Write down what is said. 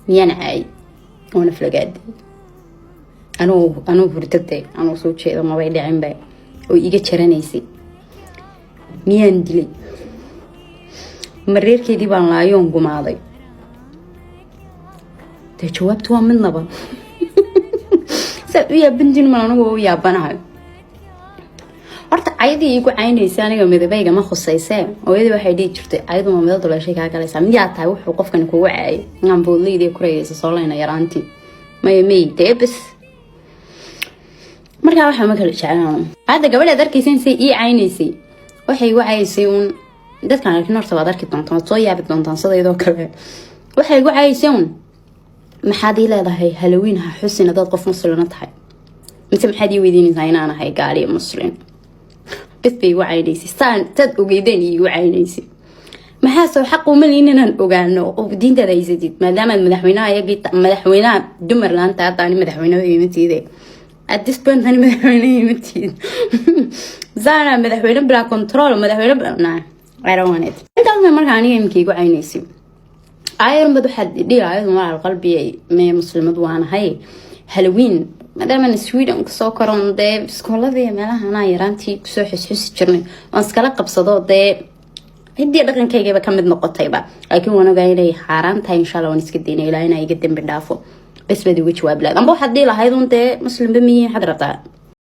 Miyaan caayay oona flagaade? Anuu hurdade, anuu soo jeedo, mabay dhicinba oo iga jaranaysay. Miyaan dilay? Ma reerkeedii baan laayoon gumaaday? Dee jawaabtu waa midnaba. Saad u yaabantiin mal anigu u yaabanahay. Horta caydii igu caynaysa aniga midabayga ma khusaysee. Hooyadii waxay dhihi jirtay, "Caydu ma midab duleeshay kaa galaysaa? Miyaa tahay wuxuu qofkani kugu caayay?" Inaan boodlaydii kurayaysa soo leyna yaraantii. Maya, may dee bas. Markaa waxaa ma kala jeclaan. Hadda gabadhaad arkaysan say ii caynaysay, waxay igu cayaysay uun dadkaan arkin. Horta waad arki doontaan, waad soo yaabi doontaan sidaydoo kale. Waxay igu cayaysay uun, "Maxaad ii leedahay Halloween ha xusin hadaad qof muslina tahay? Mise maxaad ii weydiinaysaa inaan ahay gaaliyo muslim?" Bes bay igu caynaysay. Saan saad ogeydeen iigu caynaysay. Maxaa soo xaq uma liin inaan ogaano oo diintaada haysatid, maadaamaad madaxweynaha iyagii, madaxweynaha dumarlaanta? Hadda ani madaxweynaha imatiide, at this point ani madaxweynaha imatiid saana madaxweyne bilaa control, madaxweyne nah, I don't want it. Intaasna marka aniga imika igu caynaysay ayarunbad waxaad dhihi ayadu walaal qalbiyay mee muslimad waanahay. Halloween maadaama Sweden kasoo koron, dee iskooladii meelaha anaa yaraantii kusoo xusxusi jirnay, waan iskala qabsado, dee ciddii dhaqankaygaba kamid noqotayba. Laakiin waan ogaa inay xaaraan tahay. Insha Allah waan iska daynay, ilaa inaa iga dembi dhaafo. Bes baad uga jawaab lahayd, amba waxaad dhihi lahayd un dee muslimba miyi, maxaad rabtaa?